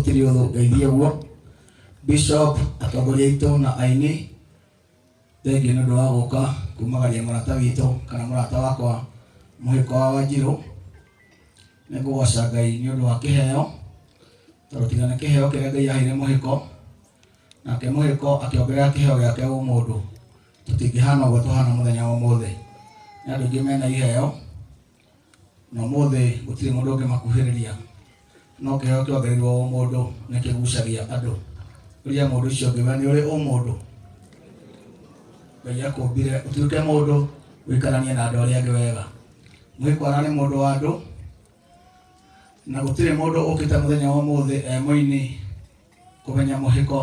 Gũtirĩ ũthũ, ngeithie ũguo. Bishop, atongoria aitũ na aini, thengiũ nĩ ũndũ wa gũka kumagaria mũrata witũ kana mũrata wakwa Mũhĩko wa Wanjirũ. Nĩ ngũgoca Ngai nĩ ũndũ wa kĩheo, tondũ tiga nĩ kĩheo kĩrĩa Ngai aheire Mũhĩko, nake Mũhĩko akĩongerera kĩheo gĩake ũmũndũ, tũtingĩhana ũguo tũhana mũthenya wa ũmũthĩ. Nĩ andũ aingĩ mena iheo, na ũmũthĩ gũtirĩ mũndũ ũngĩmakuhĩrĩria, no kĩheo kĩongereirwo ũmũndũ nĩ kĩgucagia andũ. Ũria mũndũ ũcio ũngĩ, we nĩ ũrĩ ũmũndũ? Ngai akũmbire ũtuĩke mũndũ ũikaranie na andũ arĩa angĩ wega. Mũhĩko ararĩ mũndũ wa andũ, na gũtirĩ mũndũ ũkĩte mũthenya wa ũmũthĩ e mũini kũmenya mũhĩko.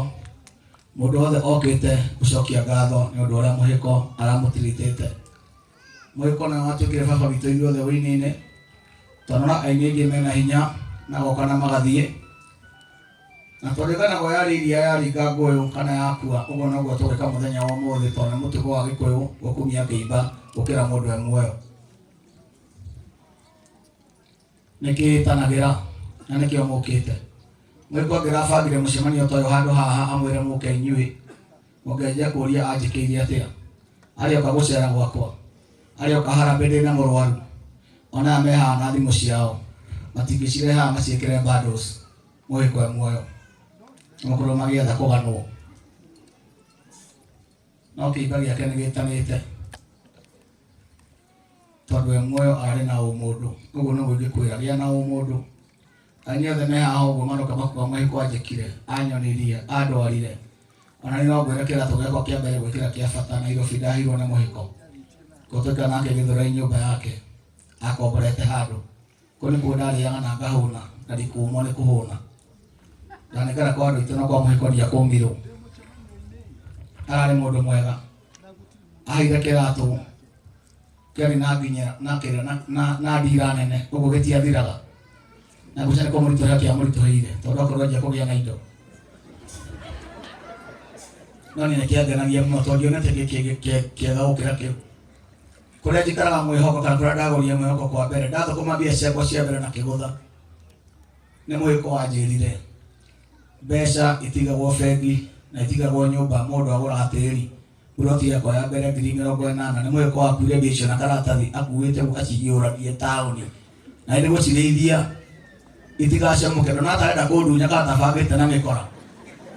Mũndũ wothe okĩte gũcokia ngatho nĩ ũndũ ũrĩa mũhĩko aramũtiritĩte. Mũhĩko nĩwe watuĩkire baba witũ ithuothe ũini-inĩ. Twanona aini aingĩ mena hinya na goka na magathiĩ. Na tondũ ĩganagwo yarĩ iria yaringa ngũyũ kana yakua, ũguo noguo tũgwĩka mũthenya wa ũmũthĩ tondũ nĩ mũtugo wa Gĩkũyũ gũkumia kĩimba gũkĩra mũndũ e muoyo. Nĩkĩĩtanagĩra na nĩkĩo mũkĩte. Mwĩkũ angĩrabangire mũcemanio ta ũyũ handũ haha amwĩre mũke inyuĩ, mũngĩanjia kũũria anjĩkĩire atĩa? Arĩoka gũcera gwakwa? Arĩoka harambee ndĩna mũrwaru? Ona aya me haha na thimũ ciao matingĩcirehe haha maciĩkĩre bundles mũhĩko e muoyo. Makorwo magĩetha kũganwo. No kĩimba gĩake nĩ gĩtanĩte tondũ e muoyo arĩ na ũmũndũ. Ũguo nĩguo ingĩkwĩra, gĩa na ũmũndũ. Aini othe me haha ũguo maroka makuga mũhĩko anjĩkire, anyonirie, andwarire. Ona niĩ no ngwĩre kĩratũ gĩakwa kĩa mbere gwĩkĩra kĩa bata Nairobi ndaheirwo nĩ mũhĩko. Gũtuĩka nake Gĩthũrai nyũmba yake akomborete handũ. Kũu nĩkuo ndarĩaga na ngahũna na ndikũmwo nĩ kũhũna. Ndanekera kwa andũ aitũ na kwa mũhĩko ndiakũmirwo. Ararĩ mũndũ mwega. Aheire kĩratũ kĩarĩ na nginya na kĩrĩa na, na, na ndira nene ũguo gĩtiathiraga. Na ngwĩciria nĩ kũmũritũhĩra kĩamũritũhĩire tondũ akorwo anjia kũgĩa na indo. No niĩ nĩkĩangenagia mũno tondũ ndionete kĩ kĩega gũkĩra kĩu. Kũrĩa njikaraga mwĩhoko kana kũrĩa ndagũrire mwĩhoko kwa mbere, ndathũkũma mbia ciakwa cia mbere na kĩgũtha, nĩ mwĩhoko wanjĩrire mbeca itigagwo bengi na itigagwo nyũmba, mũndũ agũraga tĩri. Buroti yakwa ya mbere 80,000 nĩ mwĩhoko wakuire mbia icio na karatathi akuĩte acihiũragie taũni na nĩ gũcirĩithia itigacamũke, ndona atarenda kũndunya kana tabangĩte na mĩkora,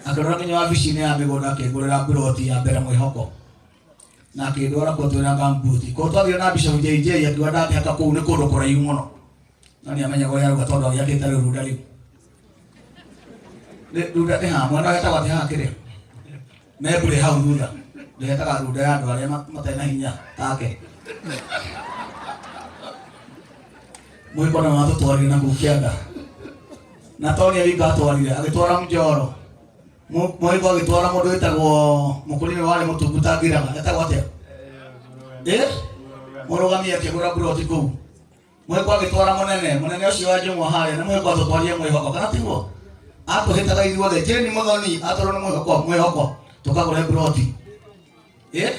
akĩrora nginya wabici-inĩ ya mĩgũnda akĩngũrĩra buroti ya mbere mwĩhoko na akĩndwara kuo twĩna gumboot. Ko twathire na Bishop JJ akiuga ndangĩhaka kũu nĩ kũndũ kũraihu mũno, no nĩ amenyaga ũrĩa arauga tondũ agĩakĩte rĩu runda rĩu runda nĩ ha mwena wetagwo atĩ haha kĩrĩa membure hau thutha ndĩhetaga runda ya andũ arĩa matarĩ na hinya take. Mwĩko nĩ watũtwarire na kũu kĩanda na Tony wika atwarire agĩtwara mjoro Mwĩko agĩtwara mũndũ wĩtagwo mũkũrinĩ warĩ mũtungu ta ngiraga etagwo atĩa ĩ mũrũgami akĩgũra buroti kũu. Mwĩko agĩtwara mũnene mũnene ũcio wa Njũng'wa harĩa nĩ mwĩko atũtwarire mwĩhoko kana tiguo atũhĩtaga ithuothe Jane Mũthoni atwarwo nĩ mwĩhoko mwĩhoko tũkagũre buroti ĩ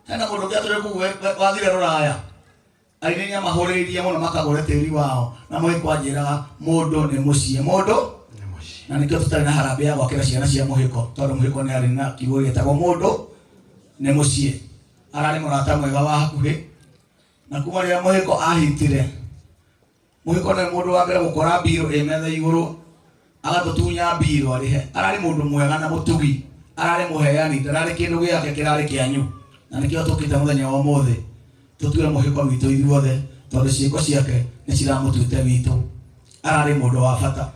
hena mũndũ ũngĩ atũrĩ kũu wathire rũraya. Aini nĩ amahũrĩrĩirie mũno makagũre tĩri wao na mũhĩko anjĩraga mũndũ nĩ mũciĩ mũndũ na nĩkĩo tũtarĩ na harambee ya gwakĩra ciana cia mũhĩko tondũ mũhĩko nĩ arĩ na kiugo gĩtagwo mũndũ nĩ mũciĩ. Ararĩ mũrata mwega wa hakuhĩ na kuma rĩrĩa mũhĩko ahitire Mũhĩko nĩwe mũndũ wa mbere gũkora mbirũ ĩ metha igũrũ agatũtunya mbirũ arĩhe. Ararĩ mũndũ mwega na mũtugi, ararĩ mũheani, ndararĩ kĩndũ gĩake kĩrarĩ kĩanyu. Na nĩkĩo tũkĩte mũthenya wa ũmũthĩ tũtue mũhĩko witũ ithuothe tondũ ciĩko ciake nĩ ciramũtuĩte witũ. Ararĩ mũndũ wa bata.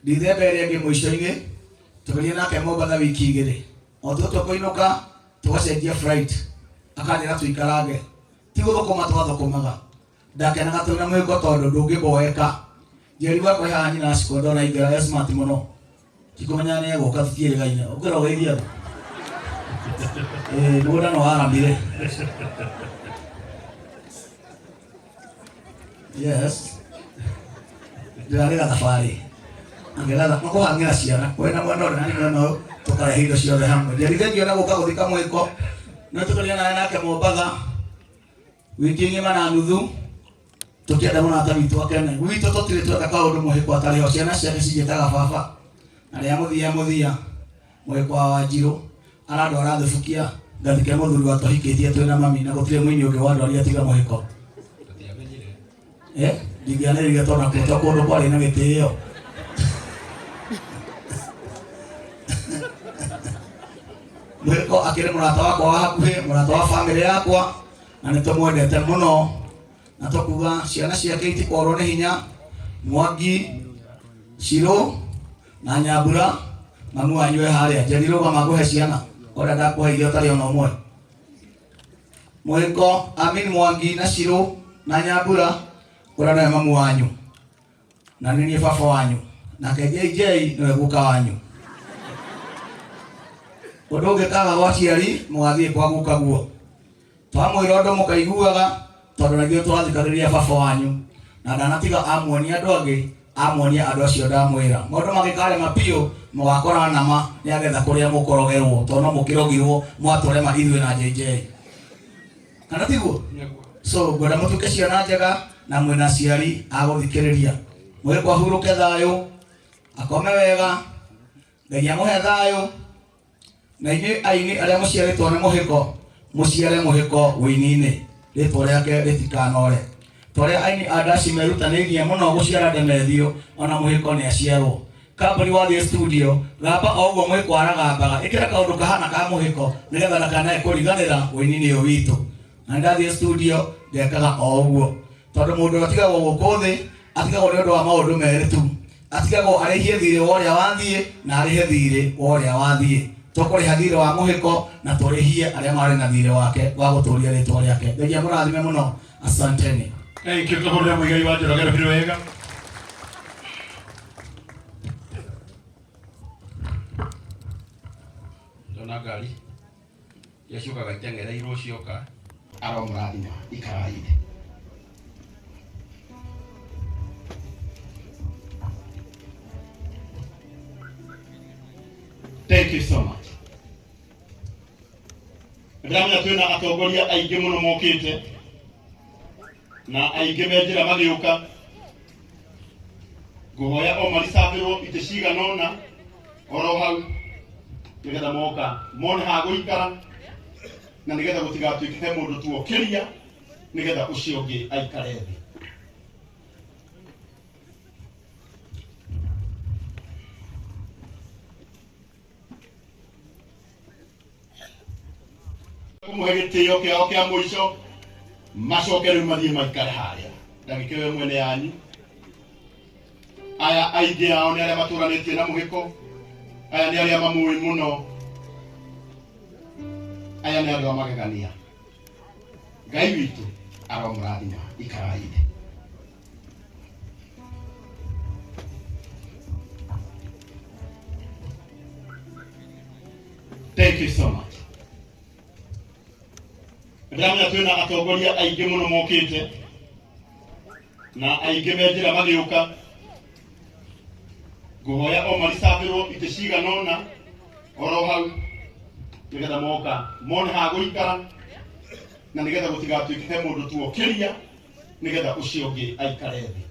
Ndithemba ĩrĩa ĩngĩ mũico-inĩ tũgĩthiĩ nake Mombatha wiki igĩrĩ. O tũtua kũinũka tũgacenjia flight akanjĩra tũikarange. Ti gũthũkũma twathũkũmaga. Ndakenaga twĩ na mwĩhoko tondũ ndũngĩboeka. Njeri wakwa haha nyina Ashiko ndona aingĩra e smart mũno. Ndikũmenya nĩ egũka tũtiĩrĩgaine. Ũkĩra ũgeithie andũ. Ĩĩ mũgũnda no waramire. Yes. Ndĩrarĩ gathabarĩ. Angĩgatha kũhang'ĩra ciana. Kwĩna mwena ũrĩa na mwena ũyũ tũkarehe indo ciothe hamwe. Njeri thengiũ na gũka gũthika mwĩko. No tũkaria nawe nake Mombatha. Wiki ng'ima na nuthu. Tũkĩenda mũrata witũ akene. Gwitũ tũtirĩ tweka kaũndũ mũhĩko atarĩ ho, ciana ciake cinjĩtaga baba. Na rĩa mũthia mũthia, mũhĩko wa Wanjirũ arandwara thubukia ngathike mũthuri wa twahikĩtie twĩna mami na gũtirĩ mũini ũngĩ wandwaria tiga mũhĩko. Eh, ndingĩanĩrĩire tondũ nakuo to kũndũ kwarĩ na gĩtĩo. Mũhĩko akĩrĩ mũrata wakwa wa hakuhĩ, mũrata wa bamĩrĩ yakwa, na nĩ tũmwendete mũno. Na tũkuga ciana ciake itikorwo nĩ hinya, Mwangi, Shiro na Nyambura, mamu wanyu e harĩa. Njeri rũgama ngũhe ciana, ũrĩa ndakũheire ũtarĩ ona ũmwe. Mũhĩko, Amin Mwangi na Shiro na Nyambura, ũrĩa nĩwe mamu wanyu na nĩ niĩ baba wanyu, nake JJ nĩwe guka wanyu. Ũndũ ũngĩ kaga gwa aciari mũgathiĩ kwa guka guo. Twamwĩra ũndũ mũkaiguaga tondũ na ithuĩ tũrathikagĩrĩria baba wanyu, na ndanatiga amuonia andũ angĩ, amuonia andũ acio ndamwĩra. Maũndũ mangĩkarema biũ mũgakora nama nĩagetha kũrĩa mũkorogerwo, tondũ no mũkĩrogirwo mwatũrema ithuĩ na JJ. Kana tiguo? So ngwenda mũtuĩke ciana njega na mwĩna aciari a gũthikĩrĩria. Mũgĩkwa ahurũke thayũ, akome wega, Ngai amũhe thayũ. Na inyuĩ aini arĩa mũciarĩtwo nĩ mũhĩko, mũciare mũhĩko ũini-inĩ, rĩtwa rĩake rĩtikanore. Ta ũrĩa aini a ndaci merutanĩirie mũno gũciara Ndemethio, ona mũhĩko nĩ aciarwo. Kambuni wathiĩ studio, gamba o ũguo mũhĩko aragambaga, ĩkĩra kaũndũ kahana ka mũhĩko nĩgetha ndakanae kũriganĩra ũini-inĩ ũyũ witũ. Na nĩndathiĩ studio ngekaga o ũguo, tondũ mũndũ ũrĩa ũtigagwo gũkũ thĩ atigagwo nĩ ũndũ wa maũndũ merĩ tu. Atigagwo arĩhie thirĩ wa ũrĩa wathiĩ na arĩhe thirĩ wa ũrĩa wathiĩ. Tũkũrĩha thirĩ wa mũhĩko na tũrĩhie arĩa marĩ na thirĩ wake wa gũtũria rĩtwa rĩake. Ngai amũrathime mũno. Asanteni. Thank you. Tũhũrĩre Mũigai wa Njoroge rũhĩ wega. Ndona ngari iria ciũkaga iteng'ereirwo cioka aromũrathima ikarai thĩ. Thank you so much. Ndĩramenya twĩna atongoria aingĩ mũno mokĩte na aingĩ me njĩra magĩũka. Ngũhoya o maricabĩrwo itĩ cigana ũna oro hau nĩgetha moka mone ha gũikara na nĩgetha gũtigatuĩke he mũndũ tuokĩria nĩgetha ũcio ũngĩ aikare thĩ. Kũmũhe gĩtĩo kĩao kĩa mũico macoke rĩu mathiĩ maikare harĩa ndagĩka ĩyo ĩmwe nĩ yanyu. Aya aingĩ ao nĩ arĩa matũranĩtie na mũhĩko, aya nĩ arĩa mamũĩ mũno, aya nĩ andũ a magegania. Ngai witũ aromũrathima ikarai thĩ. Thank you so much. Ndĩramenya twĩna atongoria aingĩ mũno mokĩte na aingĩ me njĩra magĩũka. Ngũhoya o maricabĩrwo itĩ cigana ũna oro hau nĩgetha moka mone ha gũikara na nĩgetha gũtigatuĩke he mũndũ tuokĩria nĩgetha ũcio ũngĩ aikare thĩ.